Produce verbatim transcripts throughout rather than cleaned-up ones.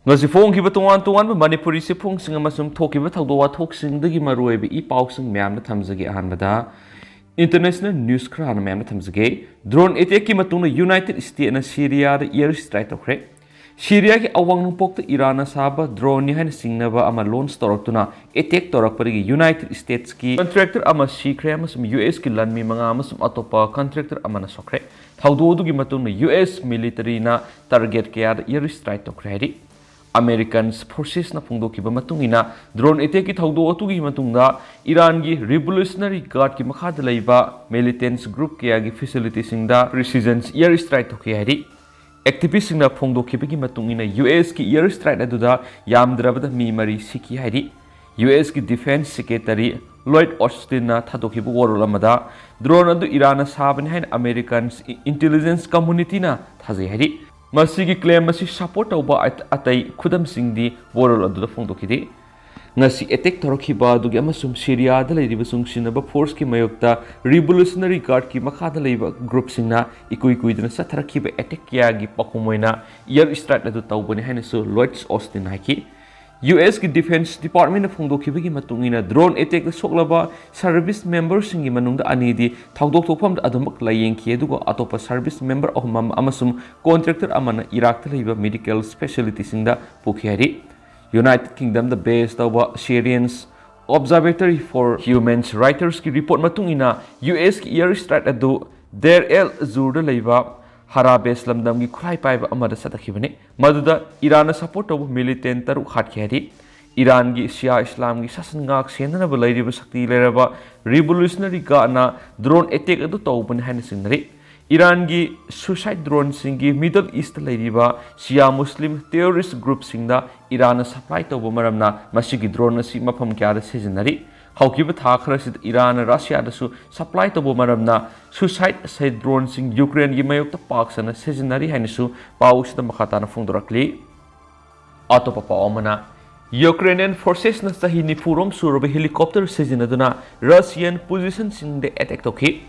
ꯉꯁꯤ ꯐꯣꯡꯈꯤꯕ ꯇꯣꯉꯥꯟ ꯇꯣꯉꯥꯟꯕ ꯃꯅꯤꯄꯨꯔꯤ ꯆꯦꯐꯣꯡꯁꯤꯡ ꯑꯃꯁꯨꯡ ꯊꯣꯛꯈꯤꯕ ꯊꯧꯗꯣꯛ ꯋꯥꯊꯣꯛꯁꯤꯡꯗꯒꯤ ꯃꯔꯨꯑꯣꯏꯕ ꯏ ꯄꯥꯎꯁꯤꯡ ꯃꯌꯥꯝꯅ ꯊꯝꯖꯒꯦ꯫ ꯑꯍꯥꯟꯕꯗ international news ꯈꯔ ꯍꯥꯟꯅ ꯃꯌꯥꯝꯅ ꯊꯝꯖꯒꯦ꯫ Drone attackꯀꯤ ꯃꯇꯨꯡꯗ United Statesꯅ ꯁꯤꯔꯤꯌꯥꯗ air strike ꯇꯧꯈ꯭ꯔꯦ꯫ ꯁꯤꯔꯤꯌꯥꯒꯤ ꯑꯋꯥꯡ ꯅꯣꯡꯄꯣꯛꯇ ꯏꯔꯥꯟꯅ ꯁꯥꯕ droneꯅꯤ ꯍꯥꯏꯅ ꯆꯤꯡꯅꯕ ꯑꯃ launch ꯇꯧꯔꯛꯇꯨꯅ attack ꯇꯧꯔꯛꯄꯗꯒꯤ United Statesꯀꯤ contractor ꯑꯃ ꯁꯤꯈ꯭ꯔꯦ ꯑꯃꯁꯨꯡ USꯀꯤ ꯂꯥꯟꯃꯤ ꯃꯉꯥ ꯑꯃꯁꯨꯡ ꯑꯇꯣꯞꯄ contractor ꯑꯃꯅ ꯁꯣꯛꯈ꯭ꯔꯦ꯫ ꯊꯧꯗꯣꯛ ꯑꯗꯨꯒꯤ ꯃꯇꯨꯡꯗ US militaryꯅ target ꯀꯌꯥꯗ air strike ꯇꯧꯈ꯭ꯔꯦ ꯍꯥꯏꯔꯤ꯫ American forcesꯅ ꯐꯣꯡꯗꯣꯛꯈꯤꯕ ꯃꯇꯨꯡ ꯏꯟꯅ, drone attackꯀꯤ ꯊꯧꯗꯣꯛ ꯑꯗꯨꯒꯤ ꯃꯇꯨꯡꯗ ꯏꯔꯥꯟꯒꯤ Revolutionary Guardꯀꯤ ꯃꯈꯥꯗ ꯂꯩꯕ militants group ꯀꯌꯥꯒꯤ facilitiesꯁꯤꯡꯗ precision air strike ꯇꯧꯈꯤ ꯍꯥꯏꯔꯤ꯫ Activistꯁꯤꯡꯅ ꯐꯣꯡꯗꯣꯛꯈꯤꯕꯒꯤ ꯃꯇꯨꯡ ꯏꯟꯅ, USꯀꯤ air strike ꯑꯗꯨꯗ ꯌꯥꯝꯗ꯭ꯔꯕꯗ ꯃꯤ ꯃꯔꯤ ꯁꯤꯈꯤ ꯍꯥꯏꯔꯤ꯫ USꯀꯤ Defense Secretary Lloyd Austinꯅ ꯊꯥꯗꯣꯛꯈꯤꯕ ꯋꯥꯔꯣꯜ ꯑꯃꯗ, drone ꯑꯗꯨ ꯏꯔꯥꯟꯅ ꯁꯥꯕꯅꯤ ꯍꯥꯏꯅ American intelligence communityꯅ ꯊꯥꯖꯩ ꯍꯥꯏꯔꯤ꯫ ꯃꯁꯤꯒꯤ claim ꯑꯁꯤ support ꯇꯧꯕ ꯑꯠ-, ꯑꯇꯩ ꯈꯨꯗꯝꯁꯤꯡꯗꯤ ꯋꯥꯔꯣꯜ ꯑꯗꯨꯗ ꯐꯣꯡꯗꯣꯛꯈꯤꯗꯦ꯫ ꯉꯁꯤ attack ꯇꯧꯔꯛꯈꯤꯕ ꯑꯗꯨꯒꯤ ꯑꯃꯁꯨꯡ ꯁꯤꯔꯤꯌꯥꯗ ꯂꯩꯔꯤꯕ ꯅꯨꯡꯁꯤꯅꯕ forceꯀꯤ ꯃꯥꯌꯣꯛꯇ Revolutionary Guardꯀꯤ ꯃꯈꯥꯗ ꯂꯩꯕ groupꯁꯤꯡꯅ ꯏꯀꯨꯏ ꯀꯨꯏꯗꯅ ꯆꯠꯊꯔꯛꯈꯤꯕ attack ꯀꯌꯥꯒꯤ ꯄꯥꯎꯈꯨꯝ ꯑꯣꯏꯅ air strike ꯑꯗꯨ ꯇꯧꯕꯅꯤ ꯍꯥꯏꯅꯁꯨ Lloyd Austin ꯍꯥꯏꯈꯤ꯫ USꯀꯤ Defense Departmentꯅ ꯐꯣꯡꯗꯣꯛꯈꯤꯕꯒꯤ ꯃꯇꯨꯡ ꯏꯟꯅ, drone attackꯇ ꯁꯣꯛꯂꯕ service memberꯁꯤꯡꯒꯤ ꯃꯅꯨꯡꯗ ꯑꯅꯤꯗꯤ ꯊꯧꯗꯣꯛ ꯊꯣꯛꯐꯝꯗ ꯑꯗꯨꯃꯛ ꯂꯥꯌꯦꯡꯈꯤ, ꯑꯗꯨꯒ ꯑꯇꯣꯞꯄ service member ꯑꯍꯨꯝ ꯑꯃ ꯑꯃꯁꯨꯡ contractor ꯑꯃꯅ ꯏꯔꯥꯛꯇ ꯂꯩꯕ medical facilitiesꯁꯤꯡꯗ ꯄꯨꯈꯤ ꯍꯥꯏꯔꯤ꯫ United Kingdomꯗ base ꯇꯧꯕ Syrians Observatory for Human Rightsꯀꯤ report ꯃꯇꯨꯡ ꯏꯟꯅ, USꯀꯤ air strike ꯑꯗꯨ Deir el-Zourꯗ ꯂꯩꯕ Harabes ꯂꯝꯗꯝꯒꯤ ꯈꯨꯠꯂꯥꯏ ꯄꯥꯏꯕ ꯑꯃꯗ ꯆꯠꯊꯈꯤꯕꯅꯤ, ꯃꯗꯨꯗ ꯏꯔꯥꯟꯅ support ꯇꯧꯕ militant ꯇꯔꯨꯛ ꯍꯥꯠꯈꯤ ꯍꯥꯏꯔꯤ꯫ ꯏꯔꯥꯟꯒꯤ ꯁꯤꯌꯥ ꯏꯁꯂꯥꯝꯒꯤ ꯁꯥꯁꯟ ꯉꯥꯛ ꯁꯦꯟꯅꯅꯕ ꯂꯩꯔꯤꯕ ꯁꯛꯇꯤ ꯂꯩꯔꯕ Revolutionary Guardꯅ drone attack ꯑꯗꯨ ꯇꯧꯕꯅꯤ ꯍꯥꯏꯅ ꯆꯤꯡꯅꯔꯤ꯫ ꯏꯔꯥꯟꯒꯤ suicide droneꯁꯤꯡꯒꯤ Middle Eastꯇ ꯂꯩꯔꯤꯕ ꯁꯤꯌꯥ Muslim terrorist groupꯁꯤꯡꯗ ꯏꯔꯥꯟꯅ supply ꯇꯧꯕ ꯃꯔꯝꯅ ꯃꯁꯤꯒꯤ drone ꯑꯁꯤ ꯃꯐꯝ ꯀꯌꯥꯗ ꯁꯤꯖꯤꯟꯅꯔꯤ꯫ ꯍꯧꯈꯤꯕ ꯊꯥ ꯈꯔꯁꯤꯗ ꯏꯔꯥꯟꯅ ꯔꯁꯤꯌꯥꯗꯁꯨ supply ꯇꯧꯕ ꯃꯔꯝꯅ suicide droneꯁꯤꯡ Ukraineꯒꯤ ꯃꯥꯌꯣꯛꯇ ꯄꯥꯛ ꯁꯟꯅ ꯁꯤꯖꯤꯟꯅꯔꯤ ꯍꯥꯏꯅꯁꯨ ꯄꯥꯎ ꯑꯁꯤꯗ ꯃꯈꯥ ꯇꯥꯅ ꯐꯣꯡꯗꯣꯔꯛꯂꯤ꯫ ꯑꯇꯣꯞꯄ ꯄꯥꯎ ꯑꯃꯅ, Ukrainian forcesꯅ ꯆꯍꯤ ꯅꯤꯐꯨ ꯔꯣꯝ ꯁꯨꯔꯕ helicopter ꯁꯤꯖꯤꯟꯅꯗꯨꯅ Russian positionꯁꯤꯡꯗ attack ꯇꯧꯈꯤ꯫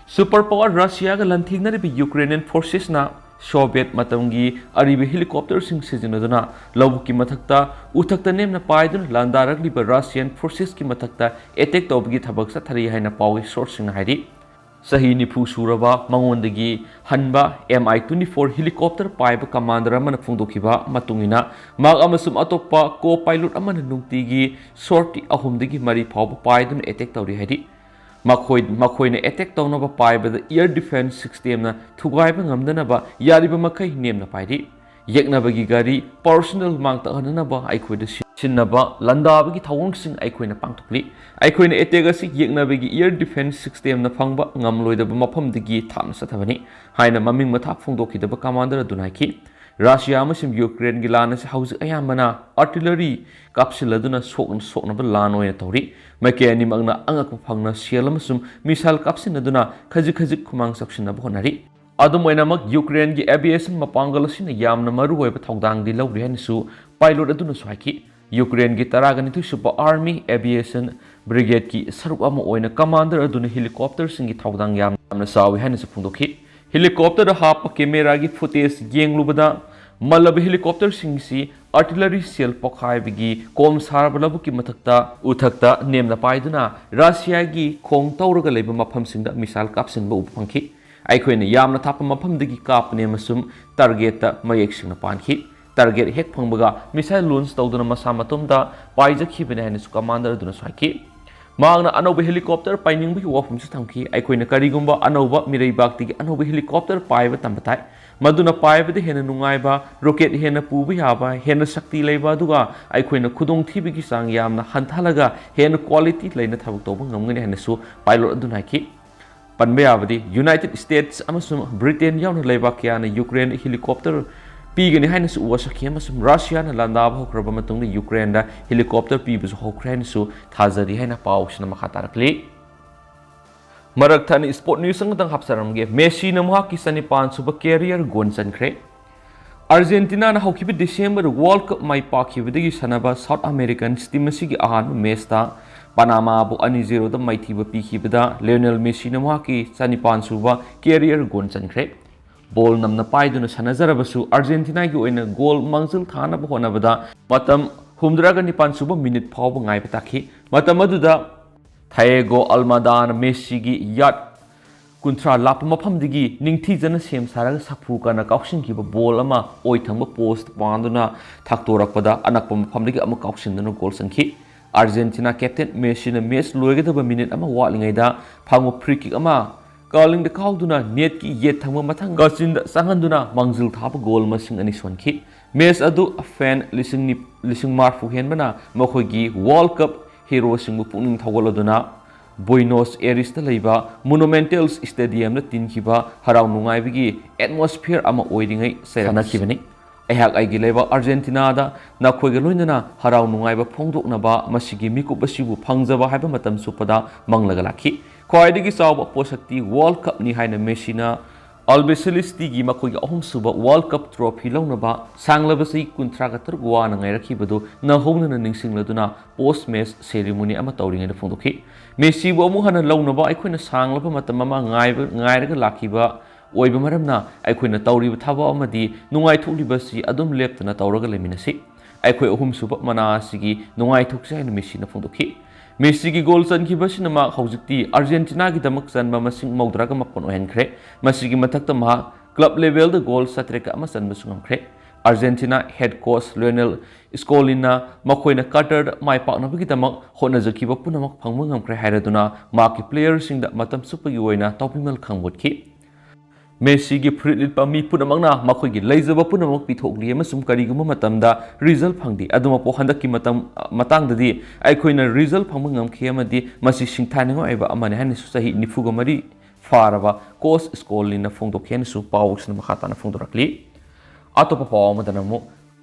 Superpower Russiaꯒ ꯂꯥꯟꯊꯦꯡꯅꯔꯤꯕ Ukrainian forcesꯅ ꯁꯣꯚꯤꯌꯦꯠ ꯃꯇꯝꯒꯤ ꯑꯔꯤꯕ helicopterꯁꯤꯡ ꯁꯤꯖꯤꯟꯅꯗꯨꯅ ꯂꯧꯕꯨꯛꯀꯤ ꯃꯊꯛꯇ ꯎꯊꯛꯇ ꯅꯦꯝꯅ ꯄꯥꯏꯗꯨꯅ ꯂꯥꯟꯗꯥꯔꯛꯂꯤꯕ Russian forcesꯀꯤ ꯃꯊꯛꯇ attack ꯇꯧꯕꯒꯤ ꯊꯕꯛ ꯆꯠꯊꯔꯤ ꯍꯥꯏꯅ ꯄꯥꯎꯒꯤ sourceꯁꯤꯡꯅ ꯍꯥꯏꯔꯤ꯫ ꯆꯍꯤ ꯅꯤꯐꯨ ꯁꯨꯔꯕ ꯃꯉꯣꯟꯗꯒꯤ ꯍꯟꯕ M I twenty four helicopter ꯄꯥꯏꯕ commander ꯑꯃꯅ ꯐꯣꯡꯗꯣꯛꯈꯤꯕ ꯃꯇꯨꯡ ꯏꯟꯅ, ꯃꯍꯥꯛ ꯑꯃꯁꯨꯡ ꯑꯇꯣꯞꯄ co-pilot ꯑꯃꯅ ꯅꯨꯡꯇꯤꯒꯤ sortie ꯑꯍꯨꯝꯗꯒꯤ ꯃꯔꯤ ꯐꯥꯎꯕ ꯄꯥꯏꯗꯨꯅ attack ꯇꯧꯔꯤ ꯍꯥꯏꯔꯤ꯫ ꯃꯈꯣꯏ, ꯃꯈꯣꯏꯅ attack ꯇꯧꯅꯕ ꯄꯥꯏꯕꯗ air defense systemꯅ ꯊꯨꯒꯥꯏꯕ ꯉꯝꯗꯅꯕ ꯌꯥꯔꯤꯕ ꯃꯈꯩ ꯅꯦꯝꯅ ꯄꯥꯏꯔꯤ꯫ ꯌꯦꯛꯅꯕꯒꯤ ꯒꯥꯔꯤ, personal ꯃꯥꯡ ꯇꯥꯛꯍꯟꯅꯅꯕ ꯑꯩꯈꯣꯏꯗ ꯁꯤ-, ꯁꯤꯟꯅꯕ ꯂꯥꯟꯗꯥꯕꯒꯤ ꯊꯧꯑꯣꯡꯁꯤꯡ ꯑꯩꯈꯣꯏꯅ ꯄꯥꯡꯊꯣꯛꯂꯤ꯫ ꯑꯩꯈꯣꯏꯅ attack ꯑꯁꯤ ꯌꯦꯛꯅꯕꯒꯤ air defense systemꯅ ꯐꯪꯕ ꯉꯝꯂꯣꯏꯗꯕ ꯃꯐꯝꯗꯒꯤ ꯊꯥꯞꯅ ꯆꯠꯊꯕꯅꯤ ꯍꯥꯏꯅ ꯃꯃꯤꯡ ꯃꯊꯥ ꯐꯣꯡꯗꯣꯛꯈꯤꯗꯕ commander ꯑꯗꯨꯅ ꯍꯥꯏꯈꯤ꯫ ꯔꯁꯤꯌꯥ ꯑꯃꯁꯨꯡ ꯌꯨꯀ꯭ꯔꯦꯟꯒꯤ ꯂꯥꯟ ꯑꯁꯤ ꯍꯧꯖꯤꯛ ꯑꯌꯥꯝꯕꯅ artillery ꯀꯥꯞꯁꯤꯜꯂꯗꯨꯅ ꯁꯣꯛꯅ ꯁꯣꯛꯅꯕ ꯂꯥꯟ ꯑꯣꯏꯅ ꯇꯧꯔꯤ꯫ ꯃꯥꯏꯀꯩ ꯑꯅꯤꯃꯛꯅ ꯑꯉꯛꯄ ꯐꯪꯅ shell ꯑꯃꯁꯨꯡ missile ꯀꯥꯞꯁꯤꯟꯅꯗꯨꯅ ꯈꯖꯤꯛ ꯈꯖꯤꯛ ꯈꯨꯃꯥꯡ ꯆꯥꯎꯁꯤꯟꯅꯕ ꯍꯣꯠꯅꯔꯤ꯫ ꯑꯗꯨꯝ ꯑꯣꯏꯅꯃꯛ, ꯌꯨꯀ꯭ꯔꯦꯟꯒꯤ aviation ꯃꯄꯥꯡꯒꯜ ꯑꯁꯤꯅ ꯌꯥꯝꯅ ꯃꯔꯨꯑꯣꯏꯕ ꯊꯧꯗꯥꯡꯗꯤ ꯂꯧꯔꯤ ꯍꯥꯏꯅꯁꯨ pilot ꯑꯗꯨꯅꯁꯨ ꯍꯥꯏꯈꯤ꯫ ꯌꯨꯀ꯭ꯔꯦꯟꯒꯤ ꯇꯔꯥꯒ ꯅꯤꯊꯣꯏ ꯁꯨꯕ Army Aviation Brigadeꯀꯤ ꯁꯔꯨꯛ ꯑꯃ ꯑꯣꯏꯅ commander ꯑꯗꯨꯅ helicopterꯁꯤꯡꯒꯤ ꯊꯧꯗꯥꯡ ꯌꯥꯝꯅ ꯆꯥꯎꯏ ꯍꯥꯏꯅꯁꯨ ꯐꯣꯡꯗꯣꯛꯈꯤ꯫ Helicopterꯗ ꯍꯥꯞꯄ cameraꯒꯤ footage ꯌꯦꯡꯂꯨꯕꯗ, ꯃꯜꯂꯕ helicopterꯁꯤꯡꯁꯤ artillery shell ꯄꯣꯈꯥꯏꯕꯒꯤ ꯀꯣꯝ ꯁꯥꯔꯕ ꯂꯧꯕꯨꯛꯀꯤ ꯃꯊꯛꯇ, ꯎꯊꯛꯇ ꯅꯦꯝꯅ ꯄꯥꯏꯗꯨꯅ ꯔꯁꯤꯌꯥꯒꯤ ꯈꯣꯡ ꯇꯧꯔꯒ ꯂꯩꯕ ꯃꯐꯝꯁꯤꯡꯗ missile ꯀꯥꯞꯁꯤꯟꯕ ꯎꯕ ꯐꯪꯈꯤ꯫ ꯑꯩꯈꯣꯏꯅ ꯌꯥꯝꯅ ꯊꯥꯞꯄ ꯃꯐꯝꯗꯒꯤ ꯀꯥꯞꯄꯅꯤ ꯑꯃꯁꯨꯡ targetꯇ ꯃꯌꯦꯛ ꯁꯦꯡꯅ ꯄꯥꯟꯈꯤ꯫ Target ꯍꯦꯛ ꯐꯪꯕꯒ missile launch ꯇꯧꯗꯨꯅ ꯃꯁꯥ ꯃꯇꯣꯝꯇ ꯄꯥꯏꯖꯈꯤꯕꯅꯤ ꯍꯥꯏꯅꯁꯨ commander ꯑꯗꯨꯅꯁꯨ ꯍꯥꯏꯈꯤ꯫ ꯃꯍꯥꯛꯅ ꯑꯅꯧꯕ helicopter ꯄꯥꯏꯅꯤꯡꯕꯒꯤ ꯋꯥꯐꯝꯁꯨ ꯊꯝꯈꯤ꯫ ꯑꯩꯈꯣꯏꯅ ꯀꯔꯤꯒꯨꯝꯕ ꯑꯅꯧꯕ ꯃꯤꯔꯩꯕꯥꯛꯇꯒꯤ ꯑꯅꯧꯕ helicopter ꯄꯥꯏꯕ ꯇꯝꯕ ꯇꯥꯏ꯫ ꯃꯗꯨꯅ ꯄꯥꯏꯕꯗ ꯍꯦꯟꯅ ꯅꯨꯡꯉꯥꯏꯕ, rocket ꯍꯦꯟꯅ ꯄꯨꯕ ꯌꯥꯕ, ꯍꯦꯟꯅ ꯁꯛꯇꯤ ꯂꯩꯕ, ꯑꯗꯨꯒ ꯑꯩꯈꯣꯏꯅ ꯈꯨꯗꯣꯡꯊꯤꯕꯒꯤ ꯆꯥꯡ ꯌꯥꯝꯅ ꯍꯟꯊꯍꯜꯂꯒ ꯍꯦꯟꯅ quality ꯂꯩꯅ ꯊꯕꯛ ꯇꯧꯕ ꯉꯝꯒꯅꯤ ꯍꯥꯏꯅꯁꯨ pilot ꯑꯗꯨꯅ ꯍꯥꯏꯈꯤ꯫ ꯄꯟꯕ ꯌꯥꯕꯗꯤ, United States ꯑꯃꯁꯨꯡ Britain ꯌꯥꯎꯅ ꯂꯩꯕꯥꯛ ꯀꯌꯥꯅ ꯌꯨꯀ꯭ꯔꯦꯟꯗ helicopter ꯄꯤꯒꯅꯤ ꯍꯥꯏꯅꯁꯨ ꯋꯥꯁꯛꯈꯤ, ꯑꯃꯁꯨꯡ ꯔꯁꯤꯌꯥꯅ ꯂꯥꯟꯗꯥꯕ ꯍꯧꯈ꯭ꯔꯕ ꯃꯇꯨꯡꯗ ꯌꯨꯀ꯭ꯔꯦꯟꯗ helicopter ꯄꯤꯕꯁꯨ ꯍꯧꯈ꯭ꯔꯦ ꯍꯥꯏꯅꯁꯨ ꯊꯥꯖꯔꯤ ꯍꯥꯏꯅ ꯄꯥꯎꯁꯤꯅ ꯃꯈꯥ ꯇꯥꯔꯛꯂꯤ꯫ ꯃꯔꯛ ꯊꯠꯅ sport news ꯑꯃꯇꯪ ꯍꯥꯞꯆꯔꯝꯒꯦ꯫ ꯃꯦꯁꯤꯅ ꯃꯍꯥꯛꯀꯤ ꯆꯅꯤꯄꯥꯟ ꯁꯨꯕ career goal ꯆꯟꯈ꯭ꯔꯦ꯫ ꯑꯥꯔꯖꯦꯟꯇꯤꯅꯥꯅ ꯍꯧꯈꯤꯕ ꯗꯤꯁꯦꯝꯕꯔ World Cup ꯃꯥꯏ ꯄꯥꯛꯈꯤꯕꯗꯒꯤ ꯁꯥꯟꯅꯕ South American team ꯑꯁꯤꯒꯤ ꯑꯍꯥꯟꯕ matchꯇ ꯄꯅꯥꯃꯥꯕꯨ ꯑꯅꯤ zeroꯗ ꯃꯥꯏꯊꯤꯕ ꯄꯤꯈꯤꯕꯗ ꯂꯤꯑꯣꯅꯦꯜ ꯃꯦꯁꯤꯅ ꯃꯍꯥꯛꯀꯤ ꯆꯅꯤꯄꯥꯟ ꯁꯨꯕ career goal ꯆꯟꯈ꯭ꯔꯦ꯫ ꯕꯣꯜ ꯅꯝꯅ ꯄꯥꯏꯗꯨꯅ ꯁꯥꯟꯅꯖꯔꯕꯁꯨ, ꯑꯥꯔꯖꯦꯟꯇꯤꯅꯥꯒꯤ ꯑꯣꯏꯅ ꯒꯣꯜ ꯃꯥꯡꯖꯤꯜ ꯊꯥꯅꯕ ꯍꯣꯠꯅꯕꯗ ꯃꯇꯝ ꯍꯨꯝꯐꯨꯇꯔꯥꯒ ꯅꯤꯄꯥꯟ ꯁꯨꯕ ꯃꯤꯅꯤꯠ ꯐꯥꯎꯕ ꯉꯥꯏꯕ ꯇꯥꯈꯤ꯫ ꯃꯇꯝ ꯑꯗꯨꯗ ꯊꯥꯌꯦꯒꯣ ꯑꯜꯃꯥꯗꯥꯅ ꯃꯦꯁꯤꯒꯤ ꯌꯥꯔꯗ ꯀꯨꯟꯊ꯭ꯔꯥ ꯂꯥꯞꯄ ꯃꯐꯝꯗꯒꯤ ꯅꯤꯡꯊꯤꯖꯅ ꯁꯦꯝ ꯁꯥꯔꯒ ꯁꯥꯐꯨ ꯀꯟꯅ ꯀꯥꯎꯁꯤꯟꯈꯤꯕ ꯕꯣꯜ ꯑꯃ ꯑꯣꯏ ꯊꯪꯕ ꯄꯣꯁꯇ ꯄꯥꯟꯗꯨꯅ ꯊꯥꯛꯇꯣꯔꯛꯄꯗ, ꯑꯅꯛꯄ ꯃꯐꯝꯗꯒꯤ ꯑꯃꯨꯛ ꯀꯥꯎꯁꯤꯟꯗꯨꯅ ꯒꯣꯜ ꯆꯟꯈꯤ꯫ ꯑꯥꯔꯖꯦꯟꯇꯤꯅꯥ ꯀꯦꯞꯇꯦꯟ ꯃꯦꯁꯤꯅ ꯃꯦꯆ ꯂꯣꯏꯒꯗꯕ ꯃꯤꯅꯤꯠ ꯑꯃ ꯋꯥꯠꯂꯤꯉꯩꯗ ꯐꯪꯕ ꯐ꯭ꯔꯤ ꯀꯤꯛ ꯑꯃ ꯀꯔꯂꯤꯡꯗ ꯀꯥꯎꯗꯨꯅ ꯅꯦꯠꯀꯤ ꯌꯦꯠ ꯊꯪꯕ ꯃꯊꯪ ꯀꯥꯆꯤꯟꯗ ꯆꯪꯍꯟꯗꯨꯅ ꯃꯥꯡꯖꯤꯜ ꯊꯥꯕ ꯒꯣꯜ ꯃꯁꯤꯡ ꯑꯅꯤ ꯁꯣꯟꯈꯤ꯫ ꯃꯦꯆ ꯑꯗꯨ ꯐꯦꯟ ꯂꯤꯁꯤꯡ ꯅꯤ-, ꯂꯤꯁꯤꯡ ꯃꯔꯤꯐꯨ ꯍꯦꯟꯕꯅ ꯃꯈꯣꯏꯒꯤ ꯋꯥꯔꯜꯗ ꯀꯞ ꯍꯤꯔꯣꯁꯤꯡꯕꯨ ꯄꯨꯛꯅꯤꯡ ꯊꯧꯒꯠꯂꯗꯨꯅ ꯕꯣꯏꯅꯣꯁ ꯑꯦꯔꯤꯁꯇ ꯂꯩꯕ ꯃꯣꯅꯨꯃꯦꯟꯇꯦꯜꯁ ꯁ꯭ꯇꯦꯗꯤꯌꯝꯗ ꯇꯤꯟꯈꯤꯕ ꯍꯔꯥꯎ ꯅꯨꯡꯉꯥꯏꯕꯒꯤ ꯑꯦꯠꯃꯣꯁꯐꯤꯌꯔ ꯑꯃ ꯑꯣꯏꯔꯤꯉꯩ ꯁꯥꯟꯅꯈꯤꯕꯅꯤ꯫ ꯑꯩꯍꯥꯛ ꯑꯩꯒꯤ ꯂꯩꯕꯥꯛ ꯑꯥꯔꯖꯦꯟꯇꯤꯅꯥꯗ ꯅꯈꯣꯏꯒ ꯂꯣꯏꯅꯅ ꯍꯔꯥꯎ ꯅꯨꯡꯉꯥꯏꯕ ꯐꯣꯡꯗꯣꯛꯅꯕ ꯃꯁꯤꯒꯤ ꯃꯤꯀꯨꯞ ꯑꯁꯤꯕꯨ ꯐꯪꯖꯕ ꯍꯥꯏꯕ ꯃꯇꯝ ꯆꯨꯞꯄꯗ ꯃꯪꯂꯒ ꯂꯥꯛꯈꯤ꯫ ꯈ꯭ꯋꯥꯏꯗꯒꯤ ꯆꯥꯎꯕ ꯄꯣꯠꯁꯛꯇꯤ ꯋꯥꯔꯜꯗ ꯀꯞꯅꯤ ꯍꯥꯏꯅ ꯃꯦꯁꯤꯅ ꯑꯜꯕꯦꯁꯦꯂꯤꯁꯇꯤꯒꯤ ꯃꯈꯣꯏꯒꯤ ꯑꯍꯨꯝꯁꯨꯕ ꯋꯥꯔꯜꯗ ꯀꯞ ꯇ꯭ꯔꯣꯐꯤ ꯂꯧꯅꯕ ꯁꯥꯡꯂꯕ ꯆꯍꯤ ꯀꯨꯟꯊ꯭ꯔꯥꯒ ꯇꯔꯨꯛ ꯋꯥꯅ ꯉꯥꯏꯔꯛꯈꯤꯕꯗꯨ ꯅꯧꯍꯧꯅꯅ ꯅꯤꯡꯁꯤꯡꯂꯗꯨꯅ ꯄꯣꯁ ꯃꯦꯆ ꯁꯦꯔꯤꯃꯣꯅꯤ ꯑꯃ ꯇꯧꯔꯤꯉꯩꯗ ꯐꯣꯡꯗꯣꯛꯈꯤ꯫ ꯃꯦꯁꯤꯕꯨ ꯑꯃꯨꯛ ꯍꯟꯅ ꯂꯧꯅꯕ ꯑꯩꯈꯣꯏꯅ ꯁꯥꯡꯂꯕ ꯃꯇꯝ ꯑꯃ ꯉꯥꯏꯕ, ꯉꯥꯏꯔꯒ ꯂꯥꯛꯈꯤꯕ ꯑꯣꯏꯕ ꯃꯔꯝꯅ, ꯑꯩꯈꯣꯏꯅ ꯇꯧꯔꯤꯕ ꯊꯕꯛ ꯑꯃꯗꯤ ꯅꯨꯡꯉꯥꯏꯊꯣꯛꯂꯤꯕꯁꯤ ꯑꯗꯨꯝ ꯂꯦꯞꯇꯅ ꯇꯧꯔꯒ ꯂꯩꯃꯤꯟꯅꯁꯤ꯫ ꯑꯩꯈꯣꯏ ꯑꯍꯨꯝꯁꯨꯕ ꯃꯅꯥ ꯑꯁꯤꯒꯤ ꯅꯨꯡꯉꯥꯏꯊꯣꯛꯁꯤ ꯍꯥꯏꯅ ꯃꯦꯁꯤꯅ ꯐꯣꯡꯗꯣꯛꯈꯤ꯫ ꯃꯦꯁꯤꯒꯤ ꯒꯣꯜ ꯆꯟꯈꯤꯕꯁꯤꯅ ꯃꯍꯥꯛ ꯍꯧꯖꯤꯛꯇꯤ ꯑꯥꯔꯖꯦꯟꯇꯤꯅꯥꯒꯤꯗꯃꯛ ꯆꯟꯕ ꯃꯁꯤꯡ ꯃꯧꯗ꯭ꯔꯥꯒ ꯃꯥꯄꯟ ꯑꯣꯏꯍꯟꯈ꯭ꯔꯦ꯫ ꯃꯁꯤꯒꯤ ꯃꯊꯛꯇ ꯃꯍꯥꯛ ꯀ꯭ꯂꯕ ꯂꯦꯚꯦꯜꯗ ꯒꯣꯜ ꯆꯥꯇ꯭ꯔꯦꯠꯀ ꯑꯃ ꯆꯟꯕꯁꯨ ꯉꯝꯈ꯭ꯔꯦ꯫ ꯑꯥꯔꯖꯦꯟꯇꯤꯅꯥ ꯍꯦꯗ ꯀꯣꯆ ꯂꯤꯑꯣꯅꯦꯜ ꯁ꯭ꯀꯣꯂꯤꯅ ꯃꯈꯣꯏꯅ ꯀꯇꯔꯗ ꯃꯥꯏ ꯄꯥꯛꯅꯕꯒꯤꯗꯃꯛ ꯍꯣꯠꯅꯖꯈꯤꯕ ꯄꯨꯝꯅꯃꯛ ꯐꯪꯕ ꯉꯝꯈ꯭ꯔꯦ ꯍꯥꯏꯔꯗꯨꯅ ꯃꯍꯥꯛꯀꯤ ꯄ꯭ꯂꯦꯌꯔꯁꯤꯡꯗ ꯃꯇꯝ ꯆꯨꯞꯄꯒꯤ ꯑꯣꯏꯅ ꯇꯥꯎꯕꯤꯃꯜ ꯈꯪꯕꯣꯠꯈꯤ꯫ ꯃꯦꯁꯤꯒꯤ ꯐꯨꯔꯤꯠ ꯂꯤꯠꯄ ꯃꯤ ꯄꯨꯝꯅꯃꯛꯅ ꯃꯈꯣꯏꯒꯤ ꯂꯩꯖꯕ ꯄꯨꯝꯅꯃꯛ ꯄꯤꯊꯣꯛꯂꯤ ꯑꯃꯁꯨꯡ ꯀꯔꯤꯒꯨꯝꯕ ꯃꯇꯝꯗ ꯔꯤꯖꯜ ꯐꯪꯗꯦ꯫ ꯑꯗꯨꯃꯛꯄꯨ ꯍꯟꯗꯛꯀꯤ ꯃꯇꯝ, ꯃꯇꯥꯡꯗꯗꯤ ꯑꯩꯈꯣꯏꯅ ꯔꯤꯖꯜ ꯐꯪꯕ ꯉꯝꯈꯤ ꯑꯃꯗꯤ ꯃꯁꯤ ꯁꯤꯡꯊꯥꯅꯤꯡꯉꯥꯏ ꯑꯣꯏꯕ ꯑꯃꯅꯤ ꯍꯥꯏꯅꯁꯨ ꯆꯍꯤ ꯅꯤꯐꯨꯒ ꯃꯔꯤ ꯐꯥꯔꯕ ꯀꯣꯆ ꯁ꯭ꯀꯣꯂꯤꯅ ꯐꯣꯡꯗꯣꯛꯈꯤ ꯍꯥꯏꯅꯁꯨ ꯄꯥꯎꯁꯤꯅ ꯃꯈꯥ ꯇꯥꯅ ꯐꯣꯡꯗꯣꯔꯛꯂꯤ꯫ ꯑꯇꯣꯞꯄ ꯄꯥꯎ ꯑꯃꯗꯅ ꯑꯃꯨꯛ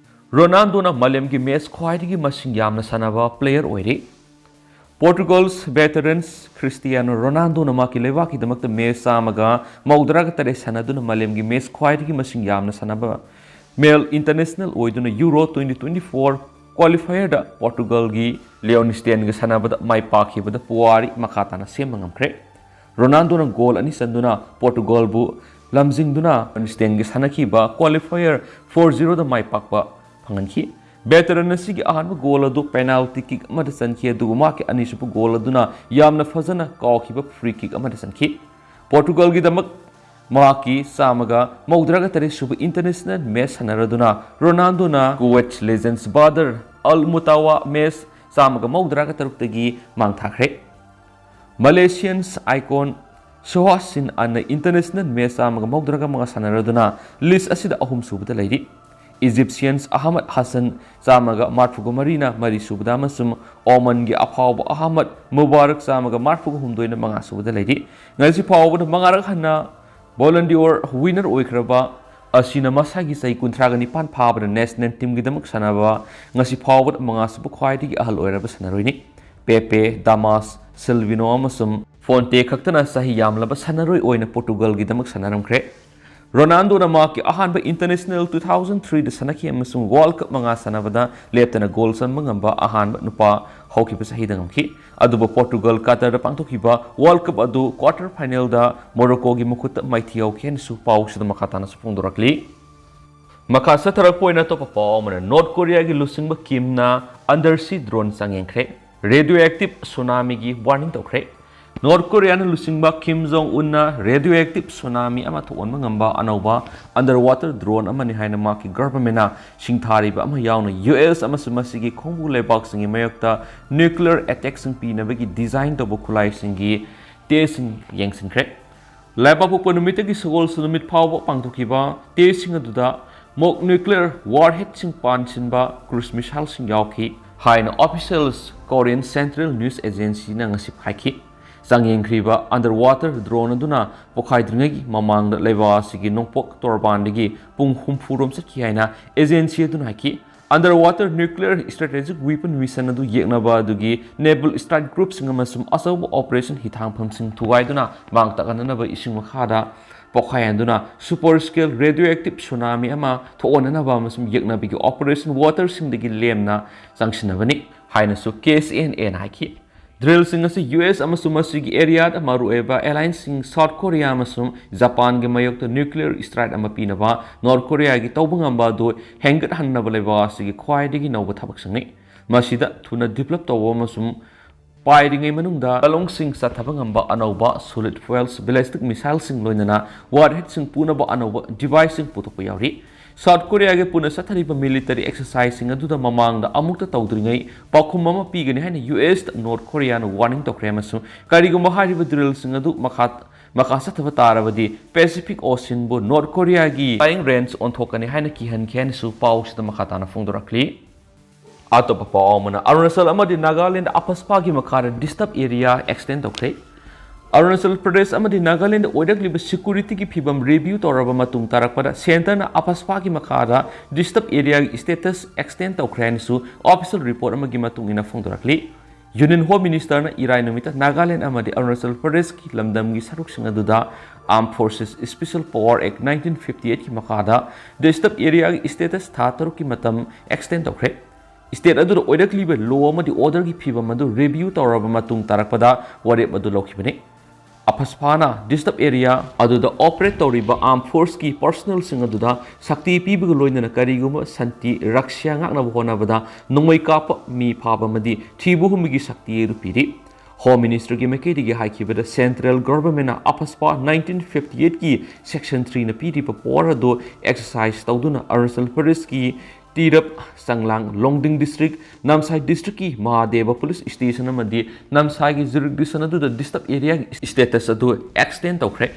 ꯔꯣꯅꯥꯜꯗꯣꯅ ꯃꯥꯂꯦꯝꯒꯤ ꯃꯦꯆ ꯈ꯭ꯋꯥꯏꯗꯒꯤ ꯃꯁꯤꯡ ꯌꯥꯝꯅ ꯁꯥꯟꯅꯕ ꯄ꯭ꯂꯦꯌꯔ ꯑꯣꯏꯔꯤ꯫ ꯄꯣꯔꯇꯨꯒꯜꯁ ꯚꯦꯇꯔꯟꯁ ꯈ꯭ꯔꯤꯁꯇꯤꯌꯥꯅꯣ ꯔꯣꯅꯥꯜꯗꯣꯅ ꯃꯍꯥꯛꯀꯤ ꯂꯩꯕꯥꯛꯀꯤꯗꯃꯛꯇ ꯃꯦꯆ ꯆꯥꯝꯃꯒ ꯃꯧꯗ꯭ꯔꯥꯒ ꯇꯔꯦꯠ ꯁꯥꯟꯅꯗꯨꯅ ꯃꯥꯂꯦꯝꯒꯤ ꯃꯦꯆ ꯈ꯭ꯋꯥꯏꯗꯒꯤ ꯃꯁꯤꯡ ꯌꯥꯝꯅ ꯁꯥꯟꯅꯕ ꯃꯦꯜ ꯏꯟꯇꯔꯅꯦꯁꯅꯦꯜ ꯑꯣꯏꯗꯨꯅ ꯌꯨꯔꯣ ꯇ꯭ꯋꯦꯟꯇꯤ ꯇ꯭ꯋꯦꯟꯇꯤ ꯐꯣꯔ ꯀ꯭ꯋꯥꯂꯤꯐꯥꯌꯔꯗ ꯄꯣꯔꯇꯨꯒꯜꯒꯤ ꯂꯤꯑꯣꯟ ꯁ꯭ꯇꯦꯟꯒ ꯁꯥꯟꯅꯕꯗ ꯃꯥꯏ ꯄꯥꯛꯈꯤꯕꯗ ꯄꯨꯋꯥꯔꯤ ꯃꯈꯥ ꯇꯥꯅ ꯁꯦꯝꯕ ꯉꯝꯈ꯭ꯔꯦ꯫ ꯔꯣꯅꯥꯜꯗꯣꯅ ꯒꯣꯜ ꯑꯅꯤ ꯆꯟꯗꯨꯅ ꯄꯣꯔꯇꯨꯒꯜꯕꯨ ꯂꯝꯖꯤꯡꯗꯨꯅ ꯁ꯭ꯄꯦꯟꯒꯤ ꯁꯥꯟꯅꯈꯤꯕ ꯀ꯭ꯋꯥꯂꯤꯐꯥꯌꯔ ꯐꯣꯔ ꯖꯤꯔꯣꯗ ꯃꯥꯏ ꯄꯥꯛꯄ ꯐꯪꯍꯟꯈꯤ꯫ ꯕꯦꯇꯔꯟ ꯑꯁꯤꯒꯤ ꯑꯍꯥꯟꯕ ꯒꯣꯜ ꯑꯗꯨ ꯄꯦꯅꯥꯜꯇꯤ ꯀꯤꯛ ꯑꯃꯗ ꯆꯟꯈꯤ, ꯑꯗꯨꯒ ꯃꯍꯥꯛꯀꯤ ꯑꯅꯤꯁꯨꯕ ꯒꯣꯜ ꯑꯗꯨꯅ ꯌꯥꯝꯅ ꯐꯖꯅ ꯀꯥꯎꯈꯤꯕ ꯐ꯭ꯔꯤ ꯀꯤꯛ ꯑꯃꯗ ꯆꯟꯈꯤ꯫ ꯄꯣꯔꯇꯨꯒꯜꯒꯤꯗꯃꯛ ꯃꯍꯥꯛꯀꯤ ꯆꯥꯝꯃꯒ ꯃꯧꯗ꯭ꯔꯥꯒ ꯇꯔꯦꯠ ꯁꯨꯕ ꯏꯟꯇꯔꯅꯦꯁꯅꯦꯜ ꯃꯦꯆ ꯁꯥꯟꯅꯔꯗꯨꯅ ꯔꯣꯅꯥꯜꯗꯣꯅ ꯀꯨꯋꯦꯠ ꯂꯦꯖꯦꯟꯁ ꯕꯥꯗꯔ ꯑꯜ ꯃꯨꯇꯥꯋꯥ ꯃꯦꯆ ꯆꯥꯝꯃꯒ ꯃꯧꯗ꯭ꯔꯥꯒ ꯇꯔꯨꯛꯇꯒꯤ ꯃꯥꯡ ꯊꯥꯈ꯭ꯔꯦ꯫ ꯃꯂꯦꯁꯤꯌꯟꯁ ꯑꯥꯏꯀꯣꯟ ꯁꯣꯍꯥꯁꯤꯟ ꯑꯟꯅ ꯏꯟꯇꯔꯅꯦꯁꯅꯦꯜ ꯃꯦꯆ ꯆꯥꯝꯃꯒ ꯃꯧꯗ꯭ꯔꯥꯒ ꯃꯉꯥ ꯁꯥꯟꯅꯔꯗꯨꯅ ꯂꯤꯁ ꯑꯁꯤꯗ ꯑꯍꯨꯝ ꯁꯨꯕꯗ ꯂꯩꯔꯤ꯫ ꯏꯖꯤꯞꯁꯤꯌꯟꯁ ꯑꯍꯃꯗ ꯍꯁꯟ ꯆꯥꯝꯃꯒ ꯃꯔꯤꯐꯨꯒ ꯃꯔꯤꯅ ꯃꯔꯤ ꯁꯨꯕꯗ ꯑꯃꯁꯨꯡ ꯑꯣꯃꯟꯒꯤ ꯑꯐꯥꯎꯕ ꯑꯍꯃꯗ ꯃꯨꯕꯥꯔꯛ ꯆꯥꯝꯃꯒ ꯃꯔꯤꯐꯨꯒ ꯍꯨꯝꯗꯣꯏꯅ ꯃꯉꯥ ꯁꯨꯕꯗ ꯂꯩꯔꯤ꯫ ꯉꯁꯤ ꯐꯥꯎꯕꯗ ꯃꯉꯥꯔꯛ ꯍꯟꯅ ꯕꯣꯂꯟꯗꯤꯌꯣꯔ ꯋꯤꯅꯔ ꯑꯣꯏꯈ꯭ꯔꯕ ꯑꯁꯤꯅ ꯃꯁꯥꯒꯤ ꯆꯍꯤ ꯀꯨꯟꯊ꯭ꯔꯥꯒ ꯅꯤꯄꯥꯟ ꯐꯥꯕꯗ ꯅꯦꯁꯅꯦꯜ ꯇꯤꯝꯒꯤꯗꯃꯛ ꯁꯥꯟꯅꯕ ꯉꯁꯤ ꯐꯥꯎꯕꯗ ꯃꯉꯥꯁꯨꯕ ꯈ꯭ꯋꯥꯏꯗꯒꯤ ꯑꯍꯜ ꯑꯣꯏꯔꯕ ꯁꯥꯟꯅꯔꯣꯏꯅꯤ꯫ ꯄꯦꯄꯦ, ꯗꯥꯃꯥꯁ, ꯁꯤꯜꯚꯤꯅꯣ ꯑꯃꯁꯨꯡ ꯐꯣꯟꯇꯦ ꯈꯛꯇꯅ ꯆꯍꯤ ꯌꯥꯝꯂꯕ ꯁꯥꯟꯅꯔꯣꯏ ꯑꯣꯏꯅ ꯄꯣꯔꯇꯨꯒꯜꯒꯤꯗꯃꯛ ꯁꯥꯟꯅꯔꯝꯈ꯭ꯔꯦ꯫ ꯔꯣꯅꯥꯜꯗꯣꯅ ꯃꯍꯥꯛꯀꯤ ꯑꯍꯥꯟꯕ ꯏꯟꯇꯔꯅꯦꯁꯅꯦꯜ ꯇꯨ ꯊꯥꯎꯖꯟ ꯊ꯭ꯔꯤꯗ ꯁꯥꯟꯅꯈꯤ ꯑꯃꯁꯨꯡ ꯋꯥꯔꯜꯗ ꯀꯞ ꯃꯉꯥ ꯁꯥꯟꯅꯕꯗ ꯂꯦꯞꯇꯅ ꯒꯣꯜ ꯆꯟꯕ ꯉꯝꯕ ꯑꯍꯥꯟꯕ ꯅꯨꯄꯥ ꯍꯧꯈꯤꯕ ꯆꯍꯤꯗ ꯉꯝꯈꯤ꯫ ꯑꯗꯨꯕꯨ ꯄꯣꯔꯇꯨꯒꯜ ꯀꯇꯔꯗ ꯄꯥꯡꯊꯣꯛꯈꯤꯕ ꯋꯥꯔꯜꯗ ꯀꯞ ꯑꯗꯨ ꯀ꯭ꯋꯥꯔꯇꯔ ꯐꯥꯏꯅꯦꯜꯗ ꯃꯣꯔꯣꯀꯣꯒꯤ ꯃꯈꯨꯠꯇ ꯃꯥꯏꯊꯤꯍꯧꯈꯤ ꯍꯥꯏꯅꯁꯨ ꯄꯥꯎꯁꯤꯗ ꯃꯈꯥ ꯇꯥꯅꯁꯨ ꯐꯣꯡꯗꯣꯔꯛꯂꯤ꯫ ꯃꯈꯥ ꯆꯠꯊꯔꯛꯄ ꯑꯣꯏꯅ ꯑꯇꯣꯞꯄ ꯄꯥꯎ ꯑꯃꯅ ꯅꯣꯔꯠ ꯀꯣꯔꯤꯌꯥꯒꯤ ꯂꯨꯆꯤꯡꯕ ꯀꯤꯝꯅ ꯑꯟꯗꯔꯁꯤ ꯗ꯭ꯔꯣꯟ ꯆꯥꯡꯌꯦꯡꯈ꯭ꯔꯦ꯫ ꯔꯦꯗꯤꯑꯣ ꯑꯦꯛꯇꯤꯚ ꯁꯨꯅꯥꯃꯤꯒꯤ ꯋꯥꯔꯅꯤꯡ ꯇꯧꯈ꯭ꯔꯦ꯫ ꯅꯣꯔꯠ ꯀꯣꯔꯤꯌꯥꯅ ꯂꯨꯆꯤꯡꯕ ꯀꯤꯝ ꯖꯣꯡ ꯎꯟꯅ ꯔꯦꯗꯤꯑꯣ ꯑꯦꯛꯇꯤꯚ ꯁꯨꯅꯥꯃꯤ ꯑꯃ ꯊꯣꯛꯍꯟꯕ ꯉꯝꯕ ꯑꯅꯧꯕ ꯑꯟꯗꯔ ꯋꯥꯇꯔ ꯗ꯭ꯔꯣꯟ ꯑꯃꯅꯤ ꯍꯥꯏꯅ ꯃꯍꯥꯛꯀꯤ ꯒꯚꯔꯟꯃꯦꯟꯅ ꯁꯤꯡꯊꯥꯔꯤꯕ ꯑꯃ ꯌꯥꯎꯅ ꯌꯨ ꯑꯦꯁ ꯑꯃꯁꯨꯡ ꯃꯁꯤꯒꯤ ꯈꯣꯡꯕꯨ ꯂꯩꯕꯥꯛꯁꯤꯡꯒꯤ ꯃꯥꯌꯣꯛꯇ ꯅ꯭ꯌꯨꯀ꯭ꯂꯤꯌꯔ ꯑꯦꯇꯦꯛꯁꯤꯡ ꯄꯤꯅꯕꯒꯤ ꯗꯤꯖꯥꯏꯟ ꯇꯧꯕ ꯈꯨꯠꯂꯥꯏꯁꯤꯡꯒꯤ ꯇꯦꯁꯁꯤꯡ ꯌꯦꯡꯁꯤꯟꯈ꯭ꯔꯦ꯫ ꯂꯩꯕꯥꯛꯄꯣꯛꯄ ꯅꯨꯃꯤꯠꯇꯒꯤ ꯁꯒꯣꯜꯁꯦꯜ ꯅꯨꯃꯤꯠ ꯐꯥꯎꯕ ꯄꯥꯡꯊꯣꯛꯈꯤꯕ ꯇꯦꯁꯁꯤꯡ ꯑꯗꯨꯗ ꯃꯣꯛ ꯅ꯭ꯌꯨꯀ꯭ꯂꯤꯌꯔ ꯋꯥꯔꯍꯦꯗꯁꯤꯡ ꯄꯥꯟꯁꯤꯟꯕ ꯀ꯭ꯔꯨꯖ ꯃꯤꯁꯥꯏꯜꯁꯤꯡ ꯌꯥꯎꯈꯤ ꯍꯥꯏꯅ ꯑꯣꯐꯤꯁꯤꯌꯦꯜ ꯀꯣꯔꯤꯌꯟ ꯁꯦꯟꯇ꯭ꯔꯦꯜ ꯅ꯭ꯌꯨꯁ ꯑꯦꯖꯦꯟꯁꯤꯅ ꯉꯁꯤ ꯍꯥꯏꯈꯤ꯫ ꯆꯥꯡꯌꯦꯡꯈ꯭ꯔꯤꯕ ꯑꯟꯗꯔ ꯋꯥꯇꯔ ꯗ꯭ꯔꯣꯟ ꯑꯗꯨꯅ ꯄꯣꯈꯥꯏꯗ꯭ꯔꯤꯉꯩꯒꯤ ꯃꯃꯥꯡꯗ ꯂꯩꯕꯥꯛ ꯑꯁꯤꯒꯤ ꯅꯣꯡꯄꯣꯛ ꯇꯣꯔꯕꯥꯟꯗꯒꯤ ꯄꯨꯡ ꯍꯨꯝꯐꯨ ꯔꯣꯝ ꯆꯠꯈꯤ ꯍꯥꯏꯅ ꯑꯦꯖꯦꯟꯁꯤ ꯑꯗꯨꯅ ꯍꯥꯏꯈꯤ꯫ ꯑꯟꯗꯔ ꯋꯥꯇꯔ ꯅ꯭ꯌꯨꯀ꯭ꯂꯤꯌꯔ ꯁ꯭ꯇ꯭ꯔꯦꯇꯦꯖꯤꯛ ꯋꯤꯄꯟ ꯃꯤꯁꯟ ꯑꯗꯨ ꯌꯦꯛꯅꯕ ꯑꯗꯨꯒꯤ ꯅꯦꯚꯜ ꯁ꯭ꯇ꯭ꯔꯥꯏꯛ ꯒ꯭ꯔꯨꯞꯁꯤꯡ ꯑꯃꯁꯨꯡ ꯑꯆꯧꯕ ꯑꯣꯄꯔꯦꯁꯟ ꯍꯤꯊꯥꯡꯐꯝꯁꯤꯡ ꯊꯨꯒꯥꯏꯗꯨꯅ ꯃꯥꯡ ꯇꯥꯛꯍꯟꯅꯅꯕ ꯏꯁꯤꯡ ꯃꯈꯥꯗ ꯄꯣꯈꯥꯏꯍꯟꯗꯨꯅ super scale radio active tsunami ꯑꯃ ꯊꯣꯛꯍꯟꯅꯅꯕ ꯑꯃꯁꯨꯡ ꯌꯦꯛꯅꯕꯒꯤ ꯑꯣꯄꯔꯦꯁꯟ ꯋꯥꯇꯔꯁꯤꯡꯗꯒꯤ ꯂꯦꯝꯅ ꯆꯪꯁꯤꯟꯅꯕꯅꯤ ꯍꯥꯏꯅꯁꯨ ꯀꯦ ꯁꯤ ꯑꯦꯟ ꯑꯦꯅ ꯍꯥꯏꯈꯤ꯫ Drillꯁꯤꯡ ꯑꯁꯤ ꯌꯨ ꯑꯦꯁ ꯑꯃꯁꯨꯡ ꯃꯁꯤꯒꯤ ꯑꯦꯔꯤꯌꯥꯗ ꯃꯔꯨꯑꯣꯏꯕ allianceꯁꯤꯡ ꯁꯥꯎꯠ ꯀꯣꯔꯤꯌꯥ ꯑꯃꯁꯨꯡ ꯖꯄꯥꯟꯒꯤ ꯃꯥꯌꯣꯛꯇ nuclear strike ꯑꯃ ꯄꯤꯅꯕ ꯅꯣꯔꯠ ꯀꯣꯔꯤꯌꯥꯒꯤ ꯇꯧꯕ ꯉꯝꯕ ꯑꯗꯨ ꯍꯦꯟꯒꯠꯍꯟꯅꯕ ꯂꯩꯕꯥꯛ ꯑꯁꯤꯒꯤ ꯈ꯭ꯋꯥꯏꯗꯒꯤ ꯅꯧꯕ ꯊꯕꯛꯁꯤꯡꯅꯤ꯫ ꯃꯁꯤꯗ ꯊꯨꯅ develop ꯇꯧꯕ ꯑꯃꯁꯨꯡ ꯄꯥꯏꯔꯤꯉꯩ ꯃꯅꯨꯡꯗ ꯂꯥꯂꯣꯡꯁꯤꯡ ꯆꯠꯊꯕ ꯉꯝꯕ ꯑꯅꯧꯕ solid fuels ballistic missileꯁꯤꯡ ꯂꯣꯏꯅꯅ warheadꯁꯤꯡ ꯄꯨꯅꯕ ꯑꯅꯧꯕ deviceꯁꯤꯡ ꯄꯨꯊꯣꯛꯄ ꯌꯥꯎꯔꯤ꯫ ꯁꯥꯎꯠ ꯀꯣꯔꯤꯌꯥꯒꯤ ꯄꯨꯟꯅ ꯆꯠꯊꯔꯤꯕ military exerciseꯁꯤꯡ ꯑꯗꯨꯗ ꯃꯃꯥꯡꯗ ꯑꯃꯨꯛꯇ ꯇꯧꯗ꯭ꯔꯤꯉꯩ ꯄꯥꯎꯈꯨꯝ ꯑꯃ ꯄꯤꯒꯅꯤ ꯍꯥꯏꯅ ꯌꯨ ꯑꯦꯁꯇ ꯅꯣꯔꯠ ꯀꯣꯔꯤꯌꯥꯅ warning ꯇꯧꯈ꯭ꯔꯦ ꯑꯃꯁꯨꯡ ꯀꯔꯤꯒꯨꯝꯕ ꯍꯥꯏꯔꯤꯕ drillꯁꯤꯡ ꯑꯗꯨ ꯃꯈꯥ ꯃꯈꯥ ꯆꯠꯊꯕ ꯇꯥꯔꯕꯗꯤ Pacific Oceanꯕꯨ ꯅꯣꯔꯠ ꯀꯣꯔꯤꯌꯥꯒꯤ firing range ꯑꯣꯟꯊꯣꯛꯀꯅꯤ ꯍꯥꯏꯅ ꯀꯤꯍꯟꯈꯤ ꯍꯥꯏꯅꯁꯨ ꯄꯥꯎꯁꯤꯗ ꯃꯈꯥ ꯇꯥꯅ ꯐꯣꯡꯗꯣꯔꯛꯂꯤ꯫ ꯑꯇꯣꯞꯄ ꯄꯥꯎ ꯑꯃꯅ ꯑꯔꯨꯅꯥꯆꯜ ꯑꯃꯗꯤ ꯅꯥꯒꯥꯂꯦꯟꯗ ꯑꯐꯁꯄꯥꯒꯤ ꯃꯈꯥꯗ disturb area extend ꯇꯧꯈ꯭ꯔꯦ꯫ ꯑꯔꯨꯅꯥꯆꯜ ꯄ꯭ꯔꯗꯦꯁ ꯑꯃꯗꯤ ꯅꯥꯒꯥꯂꯦꯟꯗ ꯑꯣꯏꯔꯛꯂꯤꯕ securityꯒꯤ ꯐꯤꯕꯝ review ꯇꯧꯔꯕ ꯃꯇꯨꯡ ꯇꯥꯔꯛꯄꯗ centreꯅ ꯑꯐꯁꯄꯥꯒꯤ ꯃꯈꯥꯗ disturb areaꯒꯤ status extend ꯇꯧꯈ꯭ꯔꯦ ꯍꯥꯏꯅꯁꯨ official report ꯑꯃꯒꯤ ꯃꯇꯨꯡ ꯏꯟꯅ ꯐꯣꯡꯗꯣꯔꯛꯂꯤ꯫ Union Home Ministerꯅ ꯏꯔꯥꯏ ꯅꯨꯃꯤꯠꯇ ꯅꯥꯒꯥꯂꯦꯟ ꯑꯃꯗꯤ ꯑꯔꯨꯅꯥꯆꯜ ꯄ꯭ꯔꯗꯦꯁꯀꯤ ꯂꯝꯗꯝꯒꯤ ꯁꯔꯨꯛꯁꯤꯡ ꯑꯗꯨꯗ Armed Forces Special Power Act nineteen fifty eightꯀꯤ ꯃꯈꯥꯗ disturb areaꯒꯤ status ꯊꯥ ꯇꯔꯨꯛꯀꯤ ꯃꯇꯝ extend ꯇꯧꯈ꯭ꯔꯦ꯫ State ꯑꯗꯨꯗ ꯑꯣꯏꯔꯛꯂꯤꯕ law ꯑꯃꯗꯤ orderꯒꯤ ꯐꯤꯕꯝ ꯑꯗꯨ review ꯇꯧꯔꯕ ꯃꯇꯨꯡ ꯇꯥꯔꯛꯄꯗ ꯋꯥꯔꯦꯞ ꯑꯗꯨ ꯂꯧꯈꯤꯕꯅꯤ꯫ ꯑꯐꯁꯄꯥꯅ disturb area ꯑꯗꯨꯗ operate ꯇꯧꯔꯤꯕ Armed Forceꯀꯤ personnelꯁꯤꯡ ꯑꯗꯨꯗ ꯁꯛꯇꯤ ꯄꯤꯕꯒ ꯂꯣꯏꯅꯅ ꯀꯔꯤꯒꯨꯝꯕ ꯁꯥꯟꯇꯤ ꯔꯛꯁ꯭ꯌꯥ ꯉꯥꯛꯅꯕ ꯍꯣꯠꯅꯕꯗ ꯅꯣꯡꯃꯩ ꯀꯥꯞꯄ, ꯃꯤ ꯐꯥꯕ ꯑꯃꯗꯤ ꯊꯤꯕ ꯍꯨꯝꯕꯒꯤ ꯁꯛꯇꯤ ꯑꯗꯨ ꯄꯤꯔꯤ꯫ Home Ministerꯒꯤ ꯃꯥꯏꯀꯩꯗꯒꯤ ꯍꯥꯏꯈꯤꯕꯗ central governmentꯅ ꯑꯐꯁꯄꯥ nineteen fifty eightꯀꯤ section threeꯅ ꯄꯤꯔꯤꯕ power ꯑꯗꯨ exercise ꯇꯧꯗꯨꯅ ꯑꯔꯨꯅꯥꯆꯜ ꯄ꯭ꯔꯗꯦꯁꯀꯤ ꯇꯤꯔꯞ, ꯆꯪꯂꯥꯡ, ꯂꯣꯡꯗꯤꯡ district, ꯅꯝꯁꯥꯏ districtꯀꯤ ꯃꯍꯥꯗꯦꯕ police station ꯑꯃꯗꯤ ꯅꯝꯁꯥꯏꯒꯤ jurisdiction ꯑꯗꯨꯗ disturb areaꯒꯤ status ꯑꯗꯨ extend ꯇꯧꯈ꯭ꯔꯦ꯫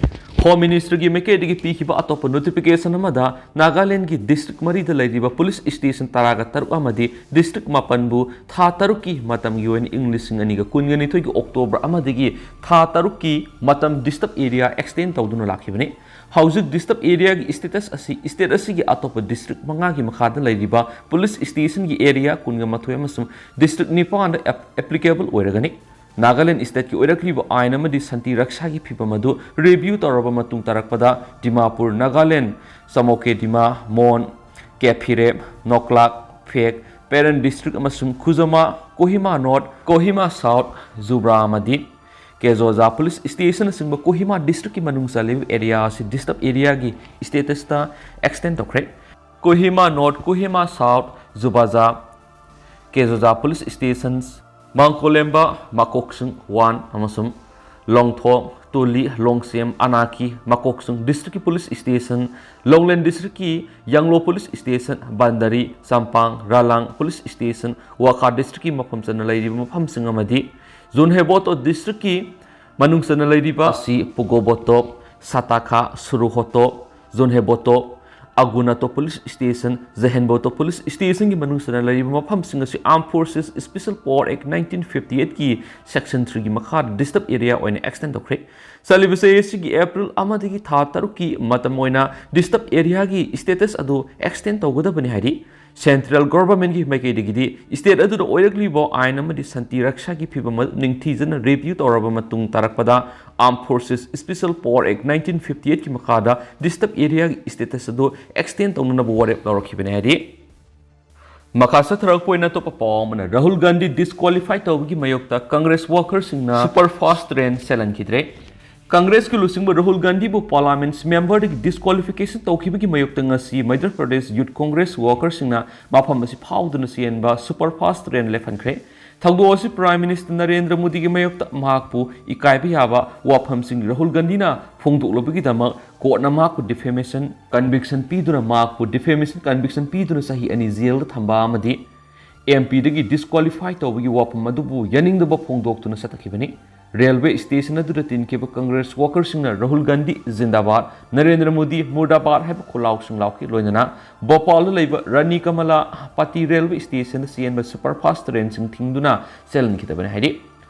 Home Ministerꯒꯤ ꯃꯥꯏꯀꯩꯗꯒꯤ ꯄꯤꯈꯤꯕ ꯑꯇꯣꯞꯄ notification ꯑꯃꯗ ꯅꯥꯒꯥꯂꯦꯟꯒꯤ district ꯃꯔꯤꯗ ꯂꯩꯔꯤꯕ police station ꯇꯔꯥꯒ ꯇꯔꯨꯛ ꯑꯃꯗꯤ district ꯃꯥꯄꯟꯕꯨ ꯊꯥ ꯇꯔꯨꯛꯀꯤ ꯃꯇꯝꯒꯤ ꯑꯣꯏꯅ ꯏꯪ ꯂꯤꯁꯤꯡ ꯑꯅꯤꯒ ꯀꯨꯟꯒ ꯅꯤꯊꯣꯏꯒꯤ October ꯑꯃꯗꯒꯤ ꯊꯥ ꯇꯔꯨꯛꯀꯤ ꯃꯇꯝ disturb area extend ꯇꯧꯗꯨꯅ ꯂꯥꯛꯈꯤꯕꯅꯤ꯫ ꯍꯧꯖꯤꯛ disturb areaꯒꯤ status ꯑꯁꯤ state ꯑꯁꯤꯒꯤ ꯑꯇꯣꯞꯄ district ꯃꯉꯥꯒꯤ ꯃꯈꯥꯗ ꯂꯩꯔꯤꯕ police stationꯒꯤ area ꯀꯨꯟꯒ ꯃꯥꯊꯣꯏ ꯑꯃꯁꯨꯡ district ꯅꯤꯄꯥꯟꯗ ꯑꯦꯞ-, applicable ꯑꯣꯏꯔꯒꯅꯤ꯫ ꯅꯥꯒꯥꯂꯦꯟ stateꯀꯤ ꯑꯣꯏꯔꯛꯂꯤꯕ ꯑꯥꯏꯟ ꯑꯃꯗꯤ ꯁꯥꯟꯇꯤ ꯔꯛꯁꯥꯒꯤ ꯐꯤꯕꯝ ꯑꯗꯨ review ꯇꯧꯔꯕ ꯃꯇꯨꯡ ꯇꯥꯔꯛꯄꯗ ꯗꯤꯃꯥꯄꯨꯔ, ꯅꯥꯒꯥꯂꯦꯟ, ꯆꯃꯣꯀꯦ ꯗꯤꯃꯥ, ꯃꯣꯟ, ꯀꯦꯐꯤꯔꯦꯞ, ꯅꯣꯛꯂꯥꯛ, ꯐꯦꯛ, ꯄꯦꯔꯦꯟ ꯗꯤꯁꯇ꯭ꯔꯤꯛ ꯑꯃꯁꯨꯡ ꯈꯨꯖꯃꯥ, ꯀꯣꯍꯤꯃꯥ ꯅꯣꯔꯠ, ꯀꯣꯍꯤꯃꯥ ꯁꯥꯎꯠ, ꯖꯨꯕ꯭ꯔꯥ ꯑꯃꯗꯤ ꯀꯦꯖꯣꯖꯥ ꯄꯨꯂꯤꯁ ꯁ꯭ꯇꯦꯁꯟꯅꯆꯤꯡꯕ ꯀꯣꯍꯤꯃꯥ ꯗꯤꯁꯇ꯭ꯔꯤꯛꯀꯤ ꯃꯅꯨꯡ ꯆꯜꯂꯤꯕ ꯑꯦꯔꯤꯌꯥ ꯑꯁꯤ ꯗꯤꯁꯇꯔꯕ ꯑꯦꯔꯤꯌꯥꯒꯤ ꯁ꯭ꯇꯦꯇꯁꯇ ꯑꯦꯛꯁꯇꯦꯟ ꯇꯧꯈ꯭ꯔꯦ꯫ Kohima north, Kohima south, Zubza, Kezocha police station, Mangkolemba, Mokokchung one ꯑꯃꯁꯨꯡ ꯂꯣꯡꯊꯣꯛ, ꯇꯨꯂꯤ, ꯂꯣꯡꯁꯦꯝ, ꯑꯅꯥꯀꯤ, ꯃꯀꯣꯛꯁꯨꯡ ꯗꯤꯁꯇ꯭ꯔꯤꯛꯀꯤ ꯄꯨꯂꯤꯁ ꯁ꯭ꯇꯦꯁꯟ, ꯂꯣꯡꯂꯦꯟ ꯗꯤꯁꯇ꯭ꯔꯤꯛꯀꯤ ꯌꯥꯡꯂꯣ ꯄꯨꯂꯤꯁ ꯁ꯭ꯇꯦꯁꯟ, ꯕꯟꯗꯔꯤ, ꯆꯝꯄꯥꯡ, ꯔꯥꯂꯥꯡ ꯄꯨꯂꯤꯁ ꯁ꯭ꯇꯦꯁꯟ, ꯋꯥꯈꯥ ꯗꯤꯁꯇ꯭ꯔꯤꯛꯀꯤ ꯃꯐꯝ ꯆꯟꯅ ꯂꯩꯔꯤꯕ ꯃꯐꯝꯁꯤꯡ ꯑꯃꯗꯤ ꯖꯨꯟꯍꯦꯕꯣꯇꯣ ꯗꯤꯁꯇ꯭ꯔꯤꯛꯀꯤ ꯃꯅꯨꯡ ꯆꯟꯅ ꯂꯩꯔꯤꯕ ꯑꯁꯤ ꯄꯨꯒꯣꯕꯣꯇꯣ, ꯁꯥꯇꯥꯈꯥ, ꯁꯨꯔꯨꯍꯣꯇꯣ, ꯖꯣꯟꯍꯦꯕꯣꯇꯣ, ꯑꯒꯨꯅꯥꯇꯣ ꯄꯨꯂꯤꯁ ꯁ꯭ꯇꯦꯁꯟ, ꯖꯍꯦꯟꯕꯣꯇꯣ ꯄꯨꯂꯤꯁ ꯁ꯭ꯇꯦꯁꯟꯒꯤ ꯃꯅꯨꯡ ꯆꯟꯅ ꯂꯩꯔꯤꯕ ꯃꯐꯝꯁꯤꯡ ꯑꯁꯤ Armed Forces Special Power Act nineteen fifty eight ꯀꯤ Section three ꯒꯤ ꯃꯈꯥꯗ ꯗꯤꯁꯇꯔꯕ ꯑꯦꯔꯤꯌꯥ ꯑꯣꯏꯅ ꯑꯦꯛꯁꯇꯦꯟ ꯇꯧꯈ꯭ꯔꯦ꯫ ꯆꯠꯂꯤꯕ ꯆꯍꯤ ꯑꯁꯤꯒꯤ ꯑꯦꯄ꯭ꯔꯤꯜ ꯑꯃꯗꯒꯤ ꯊꯥ ꯇꯔꯨꯛꯀꯤ ꯃꯇꯝ ꯑꯣꯏꯅ ꯗꯤꯁꯇꯔꯕ ꯑꯦꯔꯤꯌꯥꯒꯤ ꯁ꯭ꯇꯦꯇꯁ ꯑꯗꯨ ꯑꯦꯛꯁꯇꯦꯟ ꯇꯧꯒꯗꯕꯅꯤ ꯍꯥꯏꯔꯤ꯫ ꯁꯦꯟꯇ꯭ꯔꯦꯜ ꯒꯣꯚꯔꯟꯃꯦꯟꯠꯀꯤ ꯃꯥꯏꯀꯩꯗꯒꯤꯗꯤ ꯁ꯭ꯇꯦꯠ ꯑꯗꯨꯗ ꯑꯣꯏꯔꯛꯂꯤꯕ ꯑꯥꯏꯟ ꯑꯃꯗꯤ ꯁꯥꯟꯇꯤ ꯔꯛꯁꯥꯒꯤ ꯐꯤꯕꯝ ꯑꯗꯨ ꯅꯤꯡꯊꯤꯖꯅ ꯔꯤꯚ꯭ꯌꯨ ꯇꯧꯔꯕ ꯃꯇꯨꯡ ꯇꯥꯔꯛꯄꯗ Armed Forces Special Power Act nineteen fifty eight ꯀꯤ ꯃꯈꯥꯗ ꯗꯤꯁꯇꯔꯕ ꯑꯦꯔꯤꯌꯥꯒꯤ ꯁ꯭ꯇꯦꯇꯁ ꯑꯗꯨ ꯑꯦꯛꯁꯇꯦꯟ ꯇꯧꯅꯅꯕ ꯋꯥꯔꯦꯞ ꯂꯧꯔꯛꯈꯤꯕꯅꯤ ꯍꯥꯏꯔꯤ꯫ ꯃꯈꯥ ꯆꯠꯊꯔꯛꯄ ꯑꯣꯏꯅ ꯑꯇꯣꯞꯄ ꯄꯥꯎ ꯑꯃꯅ, ꯔꯥꯍꯨꯜ ꯒꯥꯟꯙꯤ ꯗꯤꯁꯀ꯭ꯋꯥꯂꯤꯐꯥꯏ ꯇꯧꯕꯒꯤ ꯃꯥꯌꯣꯛꯇ ꯀꯪꯒ꯭ꯔꯦꯁ ꯋꯥꯀꯔꯁꯤꯡꯅ ꯁꯨꯄꯔ ꯐꯥꯁꯠ ꯇ꯭ꯔꯦꯟ ꯆꯦꯜꯍꯟꯈꯤꯗ꯭ꯔꯦ꯫ ꯀꯪꯒ꯭ꯔꯦꯁꯀꯤ ꯂꯨꯆꯤꯡꯕ ꯔꯥꯍꯨꯜ ꯒꯥꯟꯙꯤꯕꯨ ꯄꯥꯔꯂꯥꯃꯦꯟꯠ ꯃꯦꯝꯕꯔꯗꯒꯤ ꯗꯤꯁꯀ꯭ꯋꯥꯂꯤꯐꯤꯀꯦꯁꯟ ꯇꯧꯈꯤꯕꯒꯤ ꯃꯥꯌꯣꯛꯇ ꯉꯁꯤ ꯃꯩꯙ꯭ꯌ ꯄ꯭ꯔꯗꯦꯁ ꯌꯨꯊ ꯀꯪꯒ꯭ꯔꯦꯁ ꯋꯥꯀꯔꯁꯤꯡꯅ ꯃꯐꯝ ꯑꯁꯤ ꯐꯥꯎꯗꯨꯅ ꯆꯦꯟꯕ ꯁꯨꯄꯔ ꯐꯥꯁꯠ ꯇ꯭ꯔꯦꯟ ꯂꯦꯞꯍꯟꯈ꯭ꯔꯦ꯫ ꯊꯧꯗꯣꯛ ꯑꯁꯤ ꯄ꯭ꯔꯥꯏꯝ ꯃꯤꯅꯤꯁꯇꯔ ꯅꯔꯦꯟꯗ꯭ꯔ ꯃꯣꯗꯤꯒꯤ ꯃꯥꯌꯣꯛꯇ ꯃꯍꯥꯛꯄꯨ ꯏꯀꯥꯏꯕ ꯌꯥꯕ ꯋꯥꯐꯝꯁꯤꯡ ꯔꯥꯍꯨꯜ ꯒꯥꯟꯙꯤꯅ ꯐꯣꯡꯗꯣꯛꯂꯨꯕꯒꯤꯗꯃꯛ ꯀꯣꯔꯠꯅ ꯃꯍꯥꯛꯄꯨ ꯗꯤꯐꯦꯃꯦꯁꯟ ꯀꯟꯚꯤꯛꯁꯟ ꯄꯤꯗꯨꯅ, ꯃꯍꯥꯛꯄꯨ ꯗꯤꯐꯦꯃꯦꯁꯟ ꯀꯟꯚꯤꯛꯁꯟ ꯄꯤꯗꯨꯅ ꯆꯍꯤ ꯑꯅꯤ ꯖꯦꯜꯗ ꯊꯝꯕ ꯑꯃꯗꯤ ꯑꯦꯝ ꯄꯤꯗꯒꯤ ꯗꯤꯁꯀ꯭ꯋꯥꯂꯤꯐꯥꯏ ꯇꯧꯕꯒꯤ ꯋꯥꯐꯝ ꯑꯗꯨꯕꯨ ꯌꯥꯅꯤꯡꯗꯕ ꯐꯣꯡꯗꯣꯛꯇꯨꯅ ꯆꯠꯊꯈꯤꯕꯅꯤ꯫ ꯔꯦꯜꯋꯦ ꯁ꯭ꯇꯦꯁꯟ ꯑꯗꯨꯗ ꯇꯤꯟꯈꯤꯕ ꯀꯪꯒ꯭ꯔꯦꯁ ꯋꯥꯀꯔꯁꯤꯡꯅ "ꯔꯥꯍꯨꯜ ꯒꯥꯟꯙꯤ ꯖꯤꯟꯗꯥꯕꯥꯗ, ꯅꯔꯦꯟꯗ꯭ꯔ ꯃꯣꯗꯤ ꯃꯨꯔꯗꯥꯕꯥꯗ" ꯍꯥꯏꯕ ꯈꯣꯜꯂꯥꯎꯁꯤꯡ ꯂꯥꯎꯈꯤ꯫ ꯂꯣꯏꯅꯅ ꯚꯣꯄꯥꯜꯗ ꯂꯩꯕ ꯔꯥꯅꯤ ꯀꯃꯂꯥ ꯄꯇꯤ ꯔꯦꯜꯋꯦ ꯁ꯭ꯇꯦꯁꯟꯗ ꯆꯦꯟꯕ ꯁꯨꯄꯔ ꯐꯥꯁꯠ ꯇ꯭ꯔꯦꯟꯁꯤꯡ ꯊꯤꯡꯗꯨꯅ ꯆꯦꯜꯍꯟꯈꯤꯗꯕꯅꯤ ꯍꯥꯏꯔꯤ꯫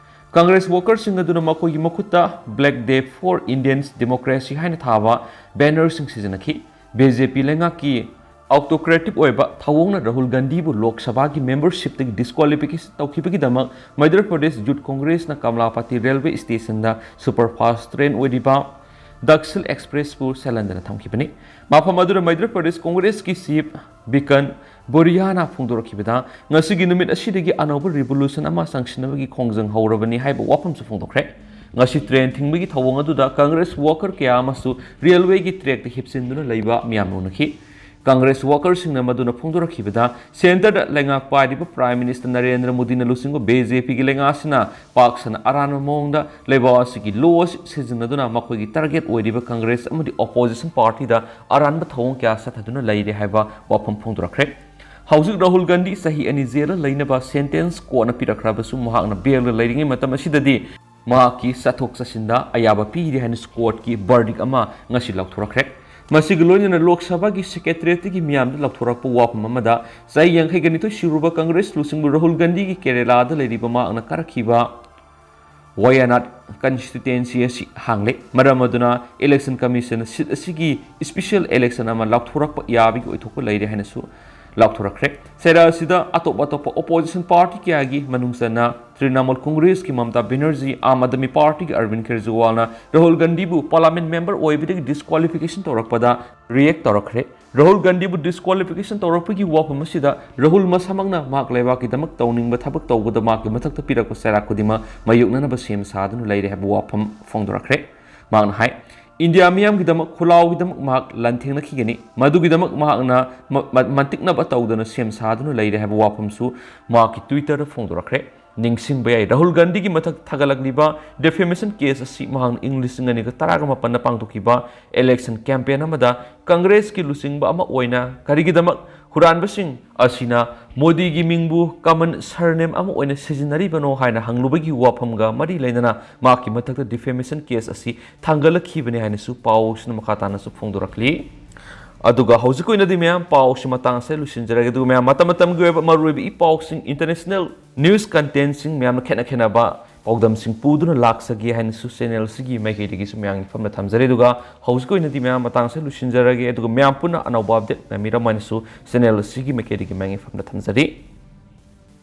ꯀꯪꯒ꯭ꯔꯦꯁ ꯋꯥꯀꯔꯁꯤꯡ ꯑꯗꯨꯅ ꯃꯈꯣꯏꯒꯤ ꯃꯈꯨꯠꯇ "Black Day for Indians Democracy" ꯍꯥꯏꯅ ꯊꯥꯕ ꯕꯦꯅꯔꯁꯤꯡ ꯁꯤꯖꯤꯟꯅꯈꯤ꯫ ꯕꯤ ꯖꯦ ꯄꯤ ꯂꯩꯉꯥꯛꯀꯤ ꯑꯣꯇꯣꯀ꯭ꯔꯦꯇꯤꯛ ꯑꯣꯏꯕ ꯊꯧꯑꯣꯡꯅ ꯔꯥꯍꯨꯜ ꯒꯥꯟꯙꯤꯕꯨ ꯂꯣꯛ ꯁꯚꯥꯒꯤ ꯃꯦꯝꯕꯔꯁꯤꯞꯇꯒꯤ ꯗꯤꯁꯀ꯭ꯋꯥꯂꯤꯐꯤꯀꯦꯁꯟ ꯇꯧꯈꯤꯕꯒꯤꯗꯃꯛ ꯃꯩꯙ꯭ꯌ ꯄ꯭ꯔꯗꯦꯁ ꯌꯨꯊ ꯀꯪꯒ꯭ꯔꯦꯁꯅ ꯀꯃꯂꯥꯄꯇꯤ ꯔꯦꯜꯋꯦ ꯁ꯭ꯇꯦꯁꯟꯗ ꯁꯨꯄꯔ ꯐꯥꯁꯠ ꯇ꯭ꯔꯦꯟ ꯑꯣꯏꯔꯤꯕ ꯗꯛꯁꯤꯜ ꯑꯦꯛꯁꯄ꯭ꯔꯦꯁꯄꯨ ꯆꯦꯜꯍꯟꯗꯅ ꯊꯝꯈꯤꯕꯅꯤ꯫ ꯃꯐꯝ ꯑꯗꯨꯗ ꯃꯩꯙ꯭ꯌ ꯄ꯭ꯔꯗꯦꯁ ꯀꯪꯒ꯭ꯔꯦꯁꯀꯤ ꯆꯤꯐ ꯕꯤꯀꯟ ꯕꯣꯔꯤꯌꯥꯅ ꯐꯣꯡꯗꯣꯔꯛꯈꯤꯕꯗ, ꯉꯁꯤꯒꯤ ꯅꯨꯃꯤꯠ ꯑꯁꯤꯗꯒꯤ ꯑꯅꯧꯕ revolution ꯑꯃ ꯆꯪꯁꯤꯟꯅꯕꯒꯤ ꯈꯣꯡꯖꯪ ꯍꯧꯔꯕꯅꯤ ꯍꯥꯏꯕ ꯋꯥꯐꯝꯁꯨ ꯐꯣꯡꯗꯣꯛꯈ꯭ꯔꯦ꯫ ꯉꯁꯤ train ꯊꯤꯡꯕꯒꯤ ꯊꯧꯑꯣꯡ ꯑꯗꯨꯗ Congress worker ꯀꯌꯥ ꯑꯃꯁꯨ railwayꯒꯤ trackꯇ ꯍꯤꯞꯆꯤꯟꯗꯨꯅ ꯂꯩꯕ ꯃꯤꯌꯥꯝꯅ ꯎꯅꯈꯤ꯫ Congress workerꯁꯤꯡꯅ ꯃꯗꯨꯅ ꯐꯣꯡꯗꯣꯔꯛꯈꯤꯕꯗ, centreꯗ ꯂꯩꯉꯥꯛ ꯄꯥꯏꯔꯤꯕ Prime Minister ꯅꯔꯦꯟꯗ꯭ꯔ ꯃꯣꯗꯤꯅ ꯂꯨꯆꯤꯡꯕ BJPꯒꯤ ꯂꯩꯉꯥꯛꯁꯤꯅ ꯄꯥꯛ ꯁꯟꯅ ꯑꯔꯥꯟꯕ ꯃꯑꯣꯡꯗ ꯂꯩꯕꯥꯛ ꯑꯁꯤꯒꯤ law ꯑꯁꯤ ꯁꯤꯖꯤꯟꯅꯗꯨꯅ ꯃꯈꯣꯏꯒꯤ target ꯑꯣꯏꯔꯤꯕ Congress ꯑꯃꯗꯤ opposition partyꯗ ꯑꯔꯥꯟꯕ ꯊꯧꯑꯣꯡ ꯀꯌꯥ ꯆꯠꯊꯗꯨꯅ ꯂꯩꯔꯦ ꯍꯥꯏꯕ ꯋꯥꯐꯝ ꯐꯣꯡꯗꯣꯔꯛꯈ꯭ꯔꯦ꯫ ꯍꯧꯖꯤꯛ ꯔꯥꯍꯨꯜ ꯒꯥꯟꯙꯤ ꯆꯍꯤ ꯑꯅꯤ jailꯗ ꯂꯩꯅꯕ sentence courtꯅ ꯄꯤꯔꯛꯈ꯭ꯔꯕꯁꯨ, ꯃꯍꯥꯛꯅ bailꯗ ꯂꯩꯔꯤꯉꯩ ꯃꯇꯝ ꯑꯁꯤꯗꯗꯤ ꯃꯍꯥꯛꯀꯤ ꯆꯠꯊꯣꯛ ꯆꯠꯁꯤꯟꯗ ꯑꯌꯥꯕ ꯄꯤꯔꯤ ꯍꯥꯏꯅ courtꯀꯤ verdict ꯑꯃ ꯉꯁꯤ ꯂꯥꯎꯊꯣꯔꯛꯈ꯭ꯔꯦ꯫ ꯃꯁꯤꯒ ꯂꯣꯏꯅꯅ Lok Sabhaꯒꯤ secretariatꯇꯒꯤ ꯃꯤꯌꯥꯝꯗ ꯂꯥꯎꯊꯣꯔꯛꯄ ꯋꯥꯐꯝ ꯑꯃꯗ, ꯆꯍꯤ ꯌꯥꯡꯈꯩꯒ ꯅꯤꯊꯣꯏ ꯁꯨꯔꯕ Congress ꯂꯨꯆꯤꯡꯕ ꯔꯥꯍꯨꯜ ꯒꯥꯟꯙꯤꯒꯤ ꯀꯦꯔꯦꯂꯥꯗ ꯂꯩꯔꯤꯕ ꯃꯍꯥꯛꯅ ꯀꯥꯔꯛꯈꯤꯕ ꯋꯥꯌꯥꯅꯥꯗ constituency ꯑꯁꯤ ꯍꯥꯡꯂꯦ꯫ ꯃꯔꯝ ꯑꯗꯨꯅ Election Commissionꯅ seat ꯑꯁꯤꯒꯤ special election ꯑꯃ ꯂꯥꯎꯊꯣꯔꯛꯄ ꯌꯥꯕꯒꯤ ꯑꯣꯏꯊꯣꯛꯄ ꯂꯩꯔꯦ ꯍꯥꯏꯅꯁꯨ ꯂꯥꯎꯊꯣꯔꯛꯈ꯭ꯔꯦ꯫ ꯆꯩꯔꯥ ꯑꯁꯤꯗ ꯑꯇꯣꯞ ꯑꯇꯣꯞꯄ opposition party ꯀꯌꯥꯒꯤ ꯃꯅꯨꯡ ꯆꯟꯅ Trinamool Congressꯀꯤ ꯃꯃꯇꯥ Banerjee, Aam Aadmi partyꯒꯤ ꯑꯔꯕꯤꯟ ꯀꯦꯖꯔꯤꯋꯥꯜꯅ Rahul ꯒꯥꯟꯙꯤꯕꯨ parliament member ꯑꯣꯏꯕꯗꯒꯤ disqualification ꯇꯧꯔꯛꯄꯗ react ꯇꯧꯔꯛꯈ꯭ꯔꯦ꯫ ꯔꯥꯍꯨꯜ ꯒꯥꯟꯙꯤꯕꯨ disqualification ꯇꯧꯔꯛꯄꯒꯤ ꯋꯥꯐꯝ ꯑꯁꯤꯗ ꯔꯥꯍꯨꯜ ꯃꯁꯥꯃꯛꯅ ꯃꯍꯥꯛ ꯂꯩꯕꯥꯛꯀꯤꯗꯃꯛ ꯇꯧꯅꯤꯡꯕ ꯊꯕꯛ ꯇꯧꯕꯗ ꯃꯍꯥꯛꯀꯤ ꯃꯊꯛꯇ ꯄꯤꯔꯛꯄ ꯆꯩꯔꯥꯛ ꯈꯨꯗꯤꯡꯃꯛ ꯃꯥꯌꯣꯛꯅꯅꯕ ꯁꯦꯝ ꯁꯥꯗꯨꯅ ꯂꯩꯔꯦ ꯍꯥꯏꯕ ꯋꯥꯐꯝ ꯐꯣꯡꯗꯣꯔꯛꯈ꯭ꯔꯦ꯫ ꯃꯍꯥꯛꯅ ꯍꯥꯏ, ꯏꯟꯗꯤꯌꯥ ꯃꯤꯌꯥꯝꯒꯤꯗꯃꯛ, ꯈꯨꯜꯂꯥꯎꯒꯤꯗꯃꯛ ꯃꯍꯥꯛ ꯂꯥꯟꯊꯦꯡꯅꯈꯤꯒꯅꯤ꯫ ꯃꯗꯨꯒꯤꯗꯃꯛ ꯃꯍꯥꯛꯅ ꯃ-, ꯃ-, ꯃꯟꯇꯤꯛꯅꯕ ꯇꯧꯗꯅ ꯁꯦꯝ ꯁꯥꯗꯨꯅ ꯂꯩꯔꯦ ꯍꯥꯏꯕ ꯋꯥꯐꯝꯁꯨ ꯃꯍꯥꯛꯀꯤ Twitterꯗ ꯐꯣꯡꯗꯣꯔꯛꯈ꯭ꯔꯦ꯫ ꯅꯤꯡꯁꯤꯡꯕ ꯌꯥꯏ, ꯔꯥꯍꯨꯜ ꯒꯥꯟꯙꯤꯒꯤ ꯃꯊꯛ ꯊꯥꯒꯠꯂꯛꯂꯤꯕ defamation case ꯑꯁꯤ ꯃꯍꯥꯛꯅ ꯏꯪ ꯂꯤꯁꯤꯡ ꯑꯅꯤꯒ ꯇꯔꯥꯒ ꯃꯥꯄꯟꯗ ꯄꯥꯡꯊꯣꯛꯈꯤꯕ election campaign ꯑꯃꯗ Congressꯀꯤ ꯂꯨꯆꯤꯡꯕ ꯑꯃ ꯑꯣꯏꯅ ꯀꯔꯤꯒꯤꯗꯃꯛ ꯍꯨꯔꯥꯟꯕꯁꯤꯡ ꯑꯁꯤꯅ ꯃꯣꯗꯤꯒꯤ ꯃꯤꯡꯕꯨ common surname ꯑꯃ ꯑꯣꯏꯅ ꯁꯤꯖꯤꯟꯅꯔꯤꯕꯅꯣ ꯍꯥꯏꯅ ꯍꯪꯂꯨꯕꯒꯤ ꯋꯥꯐꯝꯒ ꯃꯔꯤ ꯂꯩꯅꯅ ꯃꯍꯥꯛꯀꯤ ꯃꯊꯛꯇ defamation case ꯑꯁꯤ ꯊꯥꯡꯒꯠꯂꯛꯈꯤꯕꯅꯤ ꯍꯥꯏꯅꯁꯨ ꯄꯥꯎꯁꯤꯅ ꯃꯈꯥ ꯇꯥꯅꯁꯨ ꯐꯣꯡꯗꯣꯔꯛꯂꯤ꯫ ꯑꯗꯨꯒ ꯍꯧꯖꯤꯛꯀꯤ ꯑꯣꯏꯅꯗꯤ ꯃꯌꯥꯝ ꯄꯥꯎꯁꯤ ꯃꯇꯥꯡ ꯑꯁꯤꯗ ꯂꯣꯏꯁꯤꯟꯖꯔꯒꯦ꯫ ꯑꯗꯨꯒ ꯃꯌꯥꯝ ꯃꯇꯝ ꯃꯇꯝꯒꯤ ꯑꯣꯏꯕ ꯃꯔꯨꯑꯣꯏꯕ ꯏ ꯄꯥꯎꯁꯤꯡ, international news contentꯁꯤꯡ, ꯃꯌꯥꯝꯅ ꯈꯦꯠꯅ ꯈꯦꯠꯅꯕ ꯄꯥꯎꯗꯝꯁꯤꯡ ꯄꯨꯗꯨꯅ ꯂꯥꯛꯆꯒꯦ ꯍꯥꯏꯅꯁꯨ channel ꯑꯁꯤꯒꯤ ꯃꯥꯏꯀꯩꯗꯒꯤꯁꯨ ꯃꯌꯥꯝꯒꯤ ꯃꯐꯝꯗ ꯊꯝꯖꯔꯤ꯫ ꯑꯗꯨꯒ ꯍꯧꯖꯤꯛꯀꯤ ꯑꯣꯏꯅꯗꯤ ꯃꯌꯥꯝ ꯃꯇꯥꯡ ꯑꯁꯤꯗ ꯂꯣꯏꯁꯤꯟꯖꯔꯒꯦ꯫ ꯑꯗꯨꯒ ꯃꯌꯥꯝ ꯄꯨꯟꯅ ꯑꯅꯧꯕ update ꯉꯥꯏꯕꯤꯔꯝꯃꯨ ꯍꯥꯏꯅꯁꯨ channel ꯑꯁꯤꯒꯤ ꯃꯥꯏꯀꯩꯗꯒꯤ ꯃꯌꯥꯝꯒꯤ ꯃꯐꯝꯗ ꯊꯝꯖꯔꯤ꯫